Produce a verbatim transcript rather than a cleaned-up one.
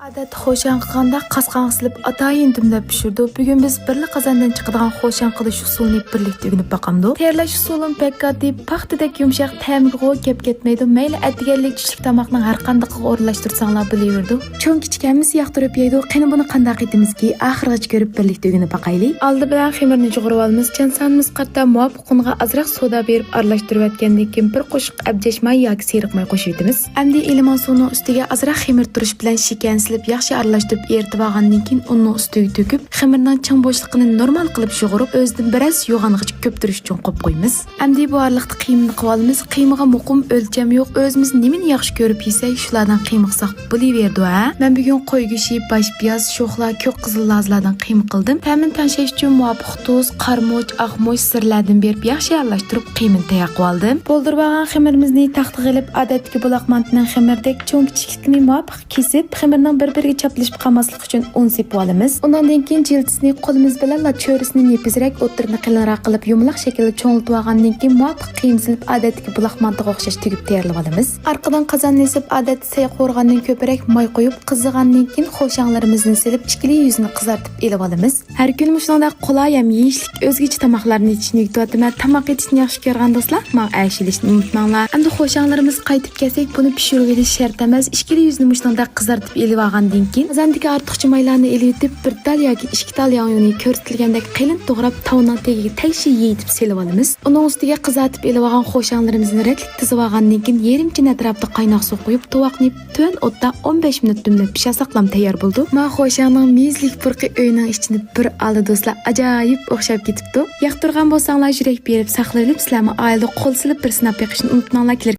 ئادەتتە خوشاڭ قىلغاندا قاسقانغا سېلىپ ئاتايىن دۈملەپ پىشۇرىدۇ. بۈگۈن بىز بىرلا قازاندىن چىقىدىغان خوشاڭ قىلىش ئۇسۇلىنى بىرلىكتە ئۆگىنىپ باقامدۇ. تەييارلاش ئۇسۇلىمۇ بەك ئاددىي، پاختىدەك يۇمشاق، تەمىگىغۇ گەپ كەتمەيدۇ. مەيلى ئەتىگەنلىك، چۈشلۈك تاماقنىڭ ھەر قاندىقىغا ئورۇنلاشتۇرساڭلار بولۇۋېرىدۇ. چوڭ كىچىك ھەممىسى ياقتۇرۇپ يەيدۇ. قېنى بۇنى قانداق ئېتىمىزكى؟ ئاخىرغىچە كۆرۈپ بىرلىكتە ئۆگىنىپ باقايلى. ئالدى بىلەن خېمىرنى يۇغۇرۇپ ئالىمىز. چانسانىمىزغا قارىتا مۇۋاپىق ئۇنغا ئازراق سودا بېرىپ ئارىلاشتۇرۇۋەتكەندىن كېيىن بىر قوشۇق ئەبجەش ماي ياكى سېرىق ماي قوشۇۋېتىمىز. ئەمدى ئىلمان سۇنىڭ ئۈستىگە ئازراق خېمىر تۇرۇش بىلەن شېكەرنى سېلىپ ياخشى ئارىلاشتۇرۇپ ئېرىتىۋالغاندىن كېيىن ئۇننىڭ ئۈستىگە تۆكۈپ، خېمىرنىڭ چىڭ بوشلۇقىنى نورمال قىلىپ يۇغۇرۇپ، ئۆزىدىن بىر ئاز يوغانغىچە كۆپتۈرۈش ئۈچۈن قويۇپ قويىمىز. ئەمدى بۇ ئارىلىقتا قىيمىنى قىلىۋالىمىز. قىيمىغا مۇقىم ئۆلچەم يوق، ئۆزىمىز نېمىنى ياخشى كۆرۈپ يېسەك، شۇلاردىن قىيما قىلساق بولۇۋېرىدۇ ھە. مەن بۈگۈن قوي گۆشى، باش پىياز، شوخلا، كۆك قىزىل لازىلاردىن قىيما قىلدىم. تەمىنى تەڭشەش ئۈچۈن مۇۋاپىق تۇز، قارىمۇچ، ئاقمۇچ، سىرلەردىن بېرىپ ياخشى ئارىلاشتۇرۇپ قىيمىنى تەييار قىلىۋالدىم. بولدۇرۇۋالغان خېمىرىمىزنى تاختىغا ئېلىپ، ئادەتتىكى بۇلاق مانتىنىڭ خېمىرىدەك چوڭ كىچىكلىكىنى مۇۋاپىق كېسىپ، خېمىرنىڭ بىر-بىرىگە چاپلىشىپ قالماسلىقى ئۈچۈن ئۇن سېپىۋالىمىز. ئۇنىڭدىن كېيىن جىلتىسىنى قولىمىز بىلەنلا چۆرىسىنى نېپىزرەك، ئوتتۇرىنى قېلىنراق قىلىپ يۇمىلاق شەكىلدە چوڭىلىتىۋالغاندىن كېيىن مۇۋاپىق قىيما سېلىپ ئادەتتىكى بۇلاق مانتىغا ئوخشاش تۈگۈپ تەييارلىۋالىمىز. ئارقىدىن قازاننى ئېسىپ ئادەتتە سەي قورۇغاندىن كۆپرەك ماي قويۇپ قىزىغاندىن كېيىن خوشاڭلىرىمىزنى سېلىپ ئىككىلا يۈزىنى قىزارتىپ ئېلىۋالىمىز. ھەر كۈنى مۇشۇنىڭدەك قولاي ھەم يېيىشلىك ئۆزگىچە تاماقلارنى ئېتىشنى ئۆگىتىۋاتىمەن. تاماق ئېتىشنى ياخشى كۆرىدىغان دوستلار ماڭا ئەگىشىۋېلىشنى ئۇنتۇماڭلار. ئەمدى خوشاڭلىرىمىزغا قايتىپ كەلسەك، بۇنى پىشۇرۇۋېلىش شەرت ئەمەس. ئىككىلا يۈزىنى مۇشۇنىڭدەك قىزارتىپ ئېلىۋالغاندىن كېيىن، قازاندىكى ئارتۇقچە مايلارنى ئېلىۋېتىپ، بىر تال ياكى ئىككى تال ياڭيۇنى كۆرسىتىلگەندەك قېلىن توغراپ، تاۋنىڭ تېگىگە تەكشى يېيىتىپ سېلىۋالىمىز. ئۇنىڭ ئۈستىگە قىزارتىپ ئېلىۋالغان خوشاڭلىرىمىزنى رەتلىك تىزىۋالغاندىن كېيىن، يېرىم چىن ئەتراپىدا قايناق سۇ قۇيۇپ، تۇۋاقنى تۆۋەن ئوتتا ئون بەش مىنۇت دۈملەپ پىشۇرساقلام تەييار بولىدۇ. مانا خوشاڭنىڭ مېيىزلىك پۇرىقى ئۆينىڭ ئىچىنى بىر ئالدى دوستلار، ئاجايىپ ئوخشاپ كېتىپتۇ. ياقتۇرغان بولساڭلار يۈرەك بېرىپ ساقلىۋېلىپ، سىلەرمۇ ئائىلىدە قول سېلىپ بىر سىناپ بېقىشنى ئۇنتۇماڭلار. كېلەر